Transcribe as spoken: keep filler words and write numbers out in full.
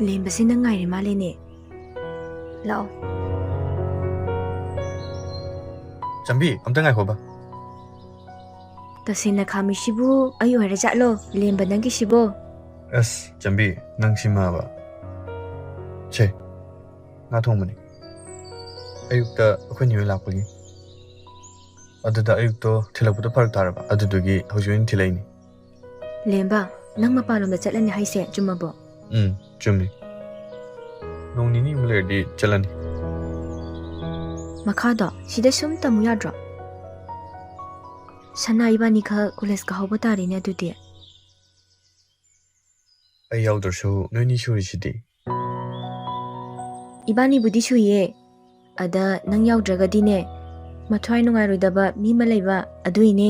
ꯂꯦꯝꯕꯁꯦ ꯅꯪ ꯉꯥꯏꯔꯤ ꯃꯥꯜꯂꯦꯅꯦ꯫ ꯂꯥꯛꯑꯣ꯫ ꯆꯝꯕꯤ, ꯑꯝꯇ ꯉꯥꯏꯈꯣꯕ꯫ ꯇꯁꯦꯡꯅ ꯈꯥꯝꯃꯤꯁꯤꯕꯨ ꯑꯩ ꯑꯣꯏꯔ ꯖꯥꯠꯂꯣ, ꯂꯦꯝꯕ ꯅꯪꯒꯤꯁꯤꯕꯣ? ꯑꯁ, ꯆꯝꯕꯤ, ꯅꯪ ꯁꯤꯃꯕ꯫ ꯁꯦ, ꯉꯥ ꯊꯣꯡꯕꯅꯤ꯫ ꯑꯌꯨꯛꯇ ꯑꯩꯈꯣꯏ ꯅꯦ ꯍꯣꯏ ꯂꯥꯛꯄꯒꯤ꯫ ꯑꯗꯨꯗ ꯑꯌꯨꯛꯇꯣ ꯊꯤꯜꯂꯛꯄꯗꯣ ꯐꯔꯛ ꯇꯥꯔꯕ, ꯑꯗꯨꯗꯨꯒꯤ ꯍꯧꯖꯤꯛ ꯑꯣꯏꯅ ꯊꯤꯜꯂꯛꯏꯅꯤ꯫ ꯂꯦꯝꯕ, ꯅꯪ ꯃꯄꯥꯟꯂꯣꯝꯗ ꯆꯠꯂꯅꯤ ꯍꯥꯏꯁꯦ ꯆꯨꯝꯃꯕꯣ? ꯎꯝ, ꯆꯨꯝꯃꯤ꯫ ꯅꯣꯡ ꯅꯤꯅꯤꯃꯨꯛ ꯂꯩꯔꯗꯤ ꯆꯠꯂꯅꯤ꯫ ꯃꯈꯥꯗꯣ ꯁꯤꯗ ꯁꯨꯝ ꯇꯝꯃꯨ ꯌꯥꯗ꯭ꯔꯣ? ꯁꯅꯥ ꯏꯕꯥꯅꯤ ꯈꯛ ꯀꯣꯂꯦꯖ ꯀꯥꯍꯧꯕ ꯇꯥꯔꯦꯅꯦ ꯑꯗꯨꯗꯤ꯫ ꯑꯩ ꯌꯥꯎꯗ꯭ꯔꯁꯨ ꯅꯣꯏꯅꯤ ꯁꯨꯔꯤꯁꯤꯗꯤ꯫ ꯏꯕꯥꯅꯤꯕꯨꯗꯤ ꯁꯨꯏꯌꯦ, ꯑꯗ ꯅꯪ ꯌꯥꯎꯗ꯭ꯔꯒꯗꯤꯅꯦ, ꯃꯊ꯭ꯋꯥꯏ ꯅꯨꯡꯉꯥꯏꯔꯣꯏꯗꯕ ꯃꯤ ꯑꯃ ꯂꯩꯕ, ꯑꯗꯨꯏꯅꯦ꯫